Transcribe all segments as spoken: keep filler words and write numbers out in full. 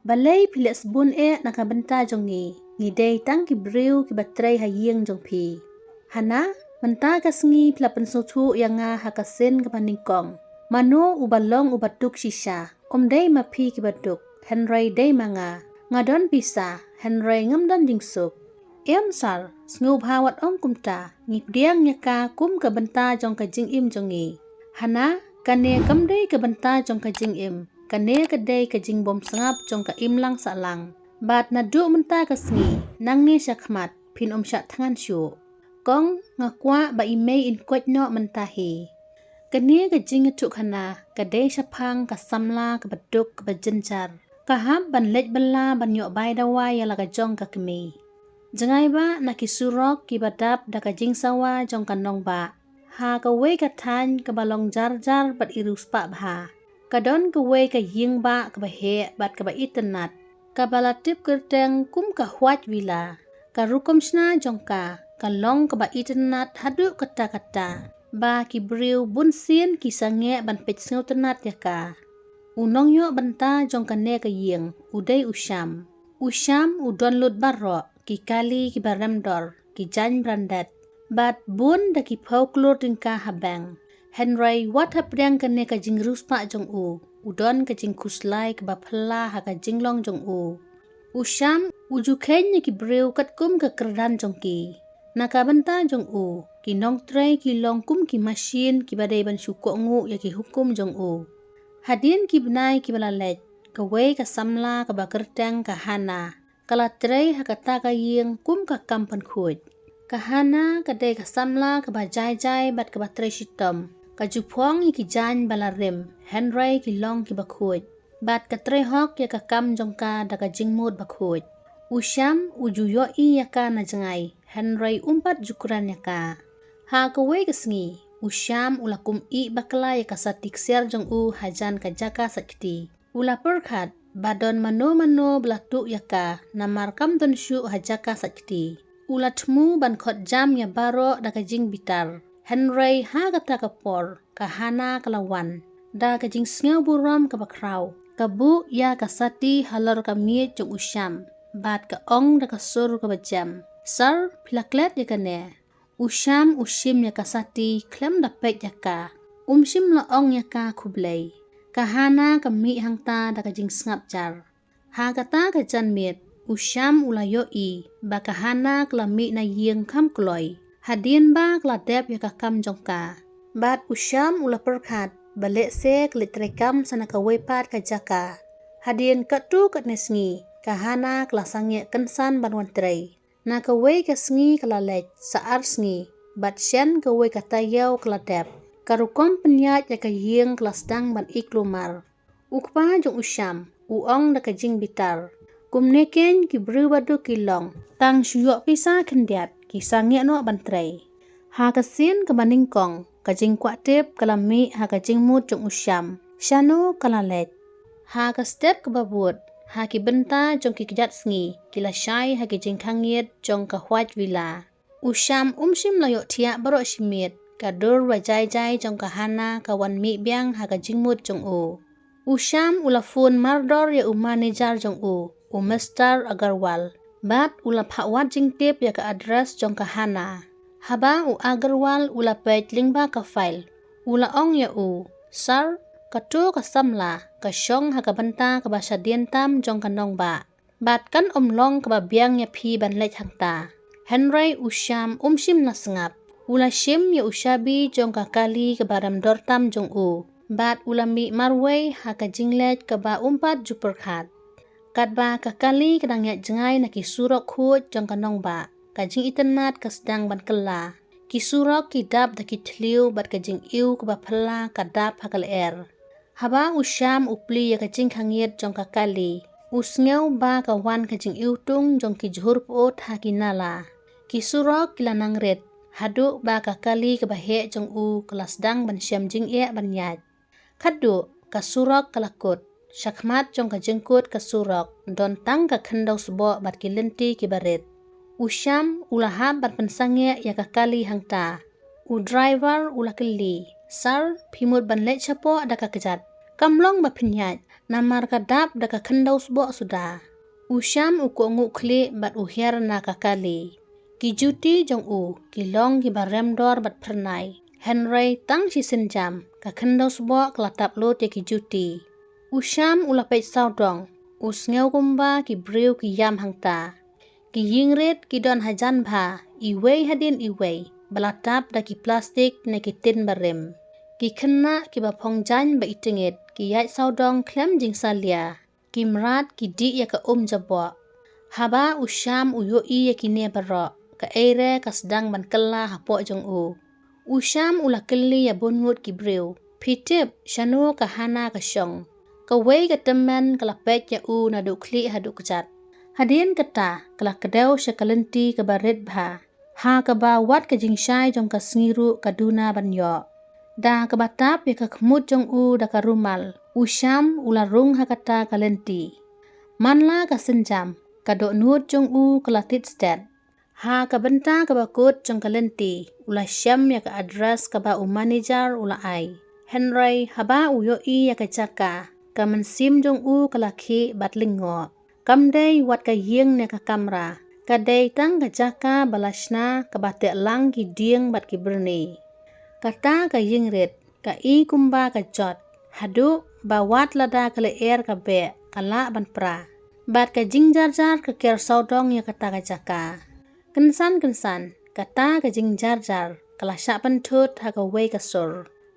Balei phi leh sbun eh na ka bynta jong ngi? Ngi dei tang ki briew kiba trei ha ïing jong phi. Hana, mynta ka sngi phi la pynsngewthuh ïa nga ha ka sien kaba nyngkong. Mano uba long uba duk shisha? Ym dei ma phi kiba duk, hynrei dei ma nga. Nga don pisa, hynrei ngam don jingsuk. Em sir, sngewbha wat ong kumta, ngi pdiang ïa ka kum ka bynta jong ka jingim jong ngi. Hana, kane kam dei ka bynta jong ka jingim, kane ka dei ka jingbym sngap jong ka imlang sahlang. Bad naduh mynta ka sngi, nangne shakhmat, phin ym shah thngan shuh. Kong, nga kwah ba i mei in koit noh mynta hi. Kane ka jingïathuhkhana ka dei shaphang ka samla kaba duk kaba jynjar, ka hap ban leit bylla ban ïoh bai dawai ïa la ka jong ka kmie. Jngai ba na ki surok kiba dap da ka jingsawa jong ka nongbah. Ha kawei ka thaiñ kaba long jar jar bad i riewspah bha, ka don kawei ka ïing bah kaba heh bad kaba itynnad, kaba la tip kyrteng kum ka White Villa. Ka rukom shna jong ka ka long kaba itynnad haduh katta katta, ba ki briew bunsien ki sangeh ban peit sngewtynnad ïa ka. U nongïoh bynta jong kane ka ïing u dei u Sham. U Sham u don lut baroh ki kali kiba rem dor, ki jaiñ branded, bad bun da ki phew klur tyngka ha bank. Hynrei wat hapdeng kane ka jingriewspah jong u, u don ka jingkhuslai kaba phylla ha ka jinglong jong u. U Sham u ju kheiñ ïa ki briew katkum ka kyrdan jong ki. Na ka bynta jong u, ki nongtrei ki long kum ki mashin kiba dei ban shu kohnguh ïa ki hukum jong u. Hadien ki bnai kiba la leit, kawei ka samla kaba kyrteng ka Hana ka la trei ha kata ka ïing kum ka kam pynkhuid. Ka Hana ka dei ka samla kaba jai jai bad kaba trei shitom. Ka ju phong ïa ki jaiñ ba la rim, hynrei ki long kiba khuid. Bad ka trei hok ïa ka kam jong ka da ka jingmut bakhuid. U Sham u ju ïohi ïa ka na jngai, hynrei um pat ju kren ïa ka. Ha kawei ka sngi, u Sham u la kum ïeh bakla ïa ka sati ksiar jong u hajan ka jaka sait kti. U la pyrkhat ba don mano mano ba la tuh ïa ka, namar kam don shuh ha jaka sait kti. U la thmu ban khot jam ïa baroh da ka jingbitar. Hynrei ha kata ka por, ka Hana ka la wan da ka jingsngewburom kaba khraw. Ka buh ïa ka sati halor ka miej jong u Sham, bad ka ong da ka sur kaba jem, "Sir, phi la klet ïa kane?" U Sham u shim ïa ka sati khlem da peit ïa ka. Um shym la ong ïa ka khublei. Ka Hana ka mih hangta da ka jingsngap jar. Ha kata ka janmiet, u Sham u la ïohi ba ka Hana ka la mih na ïing kham kloi, hadien ba ka la dep ïa ka kam jong ka. Bad u Sham u la pyrkhat ba lehse ka leit treikam sa na kawei pat ka jaka. Hadien katto katne sngi, ka Hana ka la sangeh kynsan ban wan trei. Na kawei ka sngi ka la leit sa ar sngi, bad shen kawei ka taïew ka la dep. Ka rukom pynïaid ïa ka ïing ka la sdang ban iklumar. U kpa jong u Sham u ong da ka jingbitar, "Kumne keiñ ki briew baduk ki long, tang shu ïoh pisa khyndiat ki sangeh noh ban trei." Ha ka sien kaba nyngkong, ka jingkwah tip ka la mih ha ka jingmut jong u Sham. Shano ka la leit? Ha ka step kaba bud, ha ki bynta jong ki kjat sngi ki la shai ha ki jingkhang ïit jong ka White Villa. U Sham um shym la ïohthiah baroh shi miet ka dur ba jai jai jong ka Hana ka wan mih biang ha ka jingmut jong u. U Sham u la phone mardor ïa u manager jong u, u Mister Agarwal, bad u la phah wad jingtip ïa ka address jong ka Hana. Haba u Agarwal u la peit lyngba ka file, u la ong ïa u, "Sir, kato ka samla ka shong ha ka bynta kaba shadien tam jong ka nongbah, bad kan ym long kaba biang ïa phi ban leit hangta." Hynrei u Sham um shym la sngap. U la shim ïa u shabi jong ka kali kaba rem dor tam jong u, bad u la mih marwei ha ka jingleit kaba um pat ju pyrkhat. Katba ka kali ka dang ïaid jngai na ki surok khuid jong ka nongbah, ka jingitynnad ka sdang ban kylla. Ki surok ki dap da ki thliew bad ka jingiew kaba phylla ka dap ha ka lyer. Haba u Sham u plie ïa ka jingkhang ïit jong ka kali, u sngew ba ka wan ka jingiwtung jong ki jhur pyut ha ki nala. Ki surok ki la nang rit, haduh ba ka kali kaba heh jong u ka la sdang ban shem jingeh ban ïaid. Khatduh ka surok ka la kut, shakhmat jong ka jingkut ka surok don tang ka khyndew sboh bad ki lynti kiba rit. U Sham u la hap ban pynsangeh ïa ka kali hangta. U driver u la kylli, "Sir, phi mut ban leit shapoh da ka kjat? Kam long ba phin ïaid, namar ka dap da ka khyndew sboh suda. U Sham u kohnguh khlieh bad u hiar na ka kali. Ki juti jong u ki long kiba rem dor bad phyrnai, hynrei tang shi sienjam ka khyndew sboh ka la tap lut ïa ki juti. U Sham u la peit sawdong, u sngew kumba ki briew ki ïam hangta. Ki ïingrit ki don hajan bha, iwei hadien iwei, ba la tap da ki plastik ne ki tin barim. Ki khynnah kiba phong jaiñ ba itngit ki ïaid sawdong khlem jingsalia. Ki mrad ki dih ïa ka um jaboh. Haba u Sham u ïohi ïa kine baroh, kaei re ka sdang ban kylla hapoh jong u. U Sham u la kylli ïa bun ngut ki briew, phi tip shano ka Hana ka shong? Kawei ka tymmen ka la peit ïa u naduh khlieh haduh kjat. Hadien kata ka la kdew sha ka lynti kaba rit bha, ha kaba wat ka jingshai jong ka sngi ruh ka duna ban ïoh. Da kaba tap ïa ka khmut jong u da ka rumal, u Sham u la rung ha kata ka lynti. Man la ka sienjam, ka dohnud jong u ka la tied stet. Ha ka bynta kaba kut jong ka lynti u la shem ïa ka address kaba u manager u la ai. Hynrei haba u ïohi ïa ka jaka, ka mynsiem jong u ka la khih bad lyngngoh. Kam dei wat ka ïing ne ka kamra, ka dei tang ka jaka ba la shna kaba teh lang ki dieng bad ki byrni. Kata ka ïingrit ka i kumba ka jot, haduh ba wat lada ka lyer ka beh ka lah ban pra. Bad ka jingjarjar ka ker sawdong ïa kata ka jaka. Kynsan kynsan kata ka jingjarjar ka la shah pynthut ha kawei ka sur.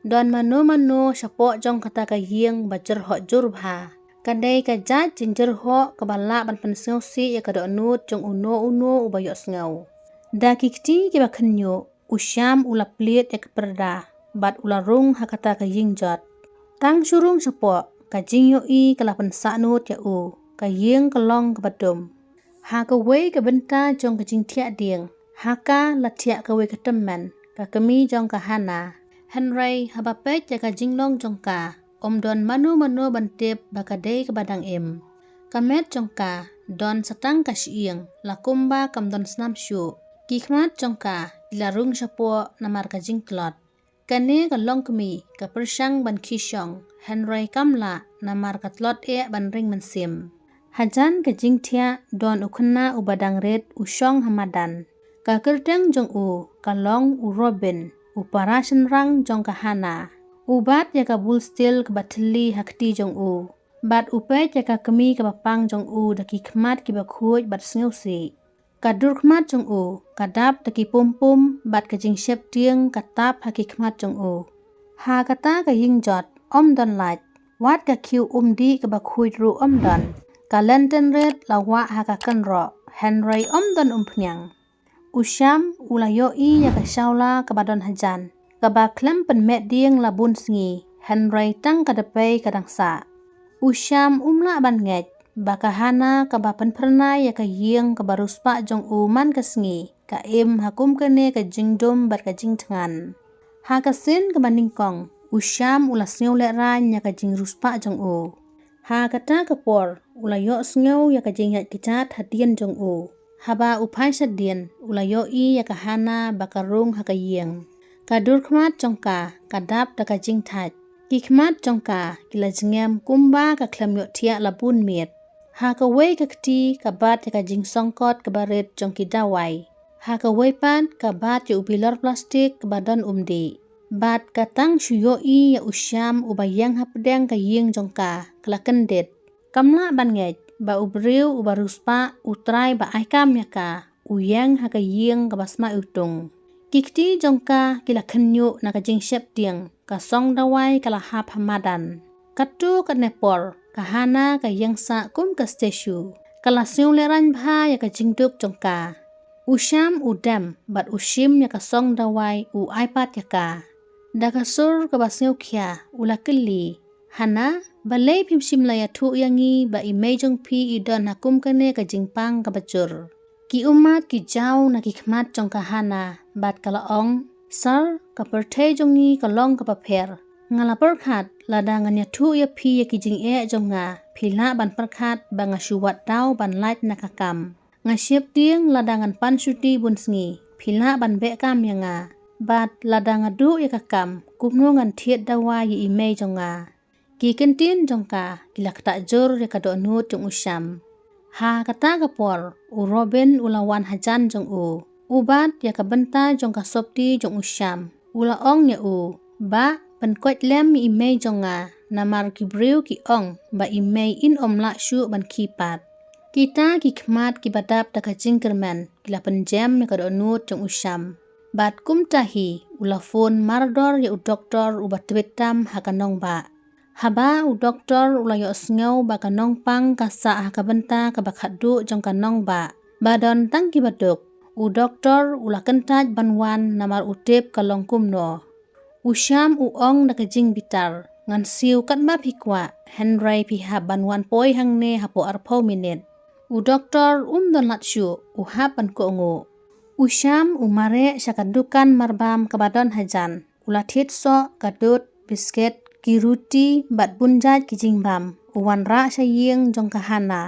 Don mano mano shapoh jong kata ka ïing ba jyrhoh jur bha. Ka dei ka jait jingjyrhoh kaba lah ban pynsngewsih ïa ka dohnud jong uno uno uba ïohsngew. Da ki kti kiba khynñiuh, u Sham u la plied ïa ka pyrda bad u la rung ha kata ka ïing jot. Tang shu rung shapoh, ka jingïohi ka la pynsahnud ïa u, ka ïing ka long kaba dum. Ha kawei ka bynta jong ka jingthiah dieng, ha ka la thiah kawei ka tymmen, ka kmie jong ka Hana. Hynrei haba peit ïa ka jinglong jong ka, ym don mano mano ban tip ba ka dei kaba dang im. Ka met jong ka don sa tang ka shyieng, la kumba kam don snam shuh. Ki khmat jong ka ki la rung shapoh namar ka jingtlot. Kane ka longkmie ka pyrshang ban khie shong, hynrei kam lah namar ka tlot eh ban ring mynsiem. Hajan ka jingthiah don u khynnah uba dang rit u shong ha madan. Ka kyrteng jong u ka long u Robin, u para shynrang jong ka Hana. U bat ïa ka bul stil kaba thylli ha kti jong u. Bad u peit ïa ka kmie kaba pang jong u da ki khmat kiba khuid bad sngewsih. Ka dur khmat jong u ka dap da ki pum pum bad ka jingsheptieng ka tap ha ki khmat jong u. Ha kata ka ïing jot ym don lait, wat ka khiew um dih kaba khuid ruh ym don. Ka lynti rit la wah ha ka kynroh, hynrei ym don umphniang. U Sham u la ïohi ïa ka shawla kaba don hajan, kaba khlem pynmeh dieng la bun sngi, hynrei tang ka dpei ka dang sah. U Sham um lah ban ngeit ba ka Hana kaba pynphyrnai ïa ka ïing kaba riewspah jong u man ka sngi ka im ha kum kane ka jingdum bad ka jingthngan. Ha ka sien kaba nyngkong, u Sham u la sngewlehraiñ ïa ka jingriewspah jong u. Ha kata ka por u la ïohsngew ïa ka jingïaid kjat hadien jong u. Haba u phai shadien u la ïohi ïa ka Hana ba ka rung ha ka ïing. Ka dur khmat jong ka ka dap da ka jingthait. Ki khmat jong ka ki la jngem kumba ka khlem ïohthiah la bun miet. Ha kawei ka kti ka bat ïa ka jingsongkot kaba rit jong ki dawai. Ha kawei pat ka bat ïa u bilor plastik kaba don umdih. Bad ka tang shu ïohi ïa u Sham uba ïeng hapdeng ka ïing jong ka, ka la kyndit. Kam lah ban ngeit ba u briew uba riewspah, u trai ba ai kam ïa ka, u ïeng ha ka ïing kaba sma iwtung. Ki kti jong ka ki la khynñiuh na ka jingsheptieng, ka song dawai ka la hap ha madan. Katto katne por ka Hana ka ïeng sah kum ka statue. Ka la sngewlehraiñ bha ïa ka jingduk jong ka. U Sham u dem bad u shim ïa ka song dawai u ai pat ïa ka. Da ka sur kaba sngewkhia u la kylli, Hana, balei phim shym la ïathuh ïa ngi ba i mei jong phi i don ha kum kane ka jingpang kaba jur? Ki ummat ki jaw na ki khmat jong ka Hana bad ka la ong, Sir, ka pyrthei jong ngi ka long kaba pher. Nga la pyrkhat lada ngan ïathuh ïa phi ïa ki jingeh jong nga, phi lah ban pyrkhat ba nga shu wad daw ban lait na ka kam. Nga sheptieng lada ngan pan shuti bun sngi, phi lah ban beh kam ïa nga. Bad lada nga duh ïa ka kam, kumno ngan thied dawa ïa i mei jong nga? Ki kyntien jong ka ki la ktah jur ïa ka dohnud jong u Sham. Ha kata ka por u Robin u la wan hajan jong u. U bat ïa ka bynta jong ka sopti jong u Sham. U la ong ïa u, "Bah, pynkoit lem ïa i mei jong nga, namar ki briew ki ong ba i mei in ym lah shuh ban khie pat." Kita ki khmat kiba dap da ka jingkyrmen ki la pynjem ïa ka dohnud jong u Sham. Bad kumta hi u la phone mardor ïa u doktor uba tbit tam ha ka nongbah. Haba u doktor u la ïohsngew ba ka nongpang ka sah ha ka bynta kaba khatduh jong ka nongbah ba don tang kiba duk, u doktor u la kyntait ban wan namar u tip ka long kumno. U Sham u ong da ka jingbitar, "Ngan siew katba phi kwah, hynrei phi hap ban wan poi hangne hapoh arphew minit." U doktor um don lad shuh, u hap ban kohnguh. U Sham u mareh sha ka dukan marbam kaba don hajan. U la thied soh ka dud, biskit, ki ruti bad bun jait ki jingbam. U wanrah sha ïing jong ka Hana.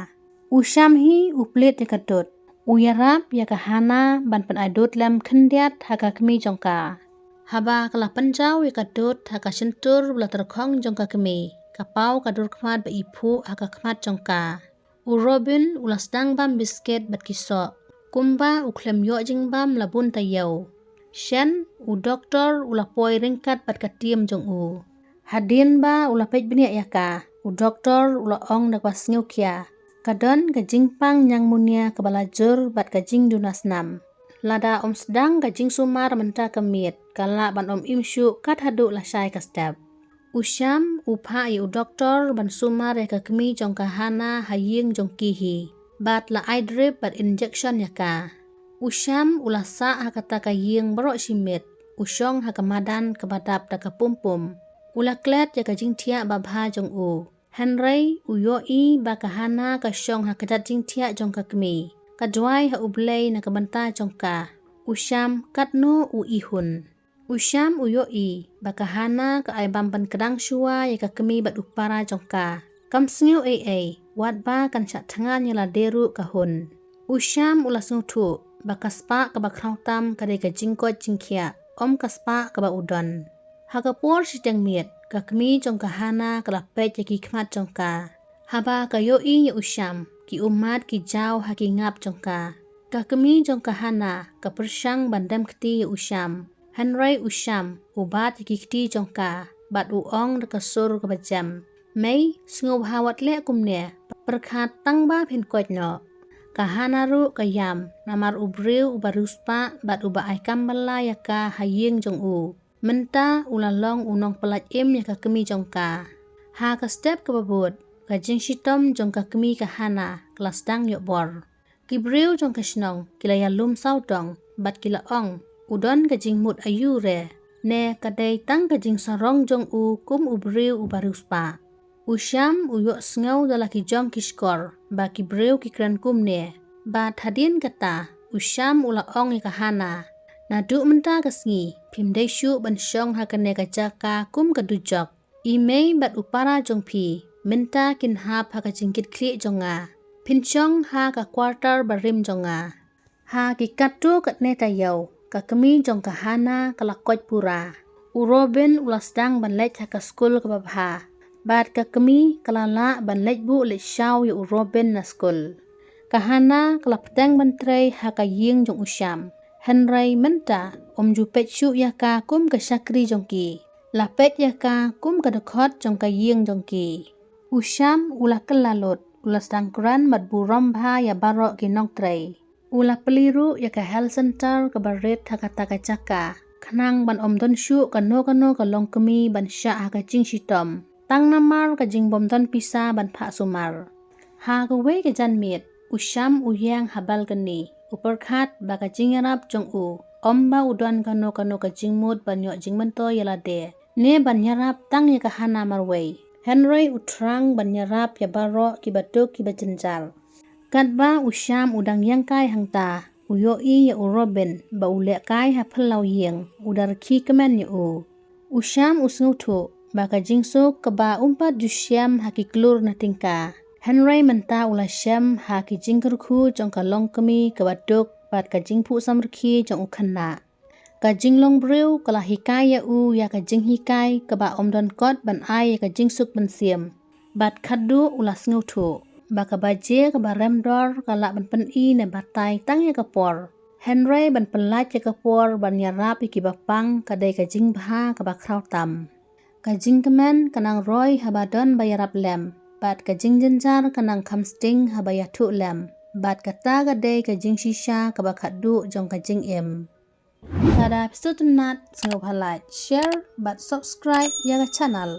U Sham hi u plied ïa ka dud. U ïarap ïa ka Hana ban pynai dud lem khyndiat ha ka kmie jong ka. Haba ka la pynjaw ïa ka dud ha ka shyntur ba la tyrkhong jong ka kmie, ka paw ka dur khmat ba iphuh ha ka khmat jong ka. U Robin u la sdang bam biskit bad ki soh. Kumba u khlem ïoh jingbam la bun taïew. Shen, u doktor u la poi ryngkat bad ka team jong u. Hadien ba u la peit bniah ïa ka, u doktor u la ong da kaba sngewkhia, "Ka don ka jingpang ñiangmunia kaba la jur bad ka jingduna snam. Lada ym sdang ka jingsumar mynta ka miet, ka lah ban ym im shuh kat haduh lashai ka step." U Sham u phah ïa u doktor ban sumar ïa ka kmie jong ka Hana ha ïing jong ki hi. Bad la ai drip bad injection ïa ka. U Sham u la sah ha kata ka ïing baroh shi miet. U shong ha ka madan kaba dap da ka pumpum. U la klet ïa ka jingthiah babha jong u. Hynrei u ïohi ba ka Hana ka shong ha ka jait jingthiah jong ka kmie. Ka duwai ha U Blei na ka bynta jong ka. U Sham katno u ihun. U Sham u ïohi ba ka Hana ka ai bam pynkdang shuwa ïa ka kmie bad u para jong ka. Kam sngew ei ei, wat ba kan shah thngan ïa lade ruh ka hun. U Sham u la sngewthuh ba ka spah kaba khraw tam ka dei ka jingkoit jingkhiah, ym ka spah kaba u don. Ha ka por shiteng miet, ka kmie jong ka Hana ka la peit ïa ki khmat jong ka. Haba ka ïohi ïa u Sham, ki ummat ki jaw ha ki ngap jong ka. Ka kmie jong ka Hana ka pyrshang ban dem kti ïa u Sham. Hynrei u Sham u bat ïa ki kti jong ka bad u ong da ka sur kaba jem, "Mei, sngewbha wat leh kumne, pyrkhat tang ba phin koit noh." Ka Hana ruh ka ïam namar u briew uba riewspah bad uba ai kam bylla ïa ka ha ïing jong u. Mynta u la long u nongpyllait im ïa ka kmie jong ka. Ha ka step kaba bud, ka jingshitom jong ka kmie ka Hana ka la sdang ïoh bor. Ki briew jong ka shnong ki la ïalum sawdong bad ki la ong, "U don ka jingmut aïu re, ne ka dei tang ka jingsarong jong u kum u briew uba riewspah." U Sham u ïohsngew da la ki jong ki shkor ba ki briew ki kren kumne. Bad hadien kata u Sham u la ong ïa ka Hana, "Naduh mynta ka sngi phim dei shuh ban shong ha kane ka jaka kum ka dujok. I mei bad u para jong phi mynta kin hap ha ka jingkitkhlieh jong nga. Phin shong ha ka quarter barim jong nga." Ha ki katto katne taïew, ka kmie jong ka Hana ka la koit pura. U Robin u la sdang ban leit ha ka skul kaba bha. Bad ka kmie ka la lah ban leit buh leit shaw ïa u Robin na skul. Ka Hana ka la bteng ban trei ha ka ïing jong u Sham. Hynrei mynta ym ju peit shuh ïa ka kum ka shakri jong ki. La peit ïa ka kum ka dkhot jong ka ïing jong ki. U Sham u la kylla lut, u la sdang kren bad burom bha ïa baroh ki nongtrei. U la plie ruh ïa ka health center kaba rit ha kata ka jaka. Khnang ban ym don shuh kano kano ka longkmie ban shah ha ka jingshitom. Tang namar ka jingbym don pisa ban phah sumar. Ha kawei ka janmiet, u Sham u ïeng ha balkani, u pyrkhat ba ka jingïarap jong u, ym ba u don kano kano ka jingmut ban ïoh jingmyntoi ïa lade, ne ban ïarap tang ïa ka Hana marwei. Hynrei u thrang ban ïarap ïa baroh kiba duk kiba jynjar. Katba u Sham u dang ïeng kai hangta, u ïohi ïa u Robin ba u leh kai ha phyllaw ïing, u da rkhie kmen ïa u. U Sham u sngewthuh ba ka jingsuk kaba um pat ju shem ha ki klur na tyngka. Hynrei mynta u la shem ha ki jingkyrkhu jong ka longkmie kaba duk bad ka jingphuh samrkhie jong u khynnah. Ka jinglong briew ka la hikai ïa u ïa ka jinghikai kaba ym don kot ban ai ïa ka jingsuk mynsiem. Bad khadduh u la sngewthuh ba ka baje kaba rem dor ka lah ban pyni ne batai tang ïa ka por. Hynrei ban pyllait ïa ka por ban ïarap ïa kiba pang ka dei ka jingbha kaba khraw tam. Ka jingkmen ka nang roi haba don ba ïarap lem, bad ka jingjynjar ka nang kham sting haba ïathuh lem, bad kata ka dei ka jingshisha kaba khadduh jong ka jingim. Lada phi sngewtynnat, sngewbha like, share bad subscribe ïa ka channel.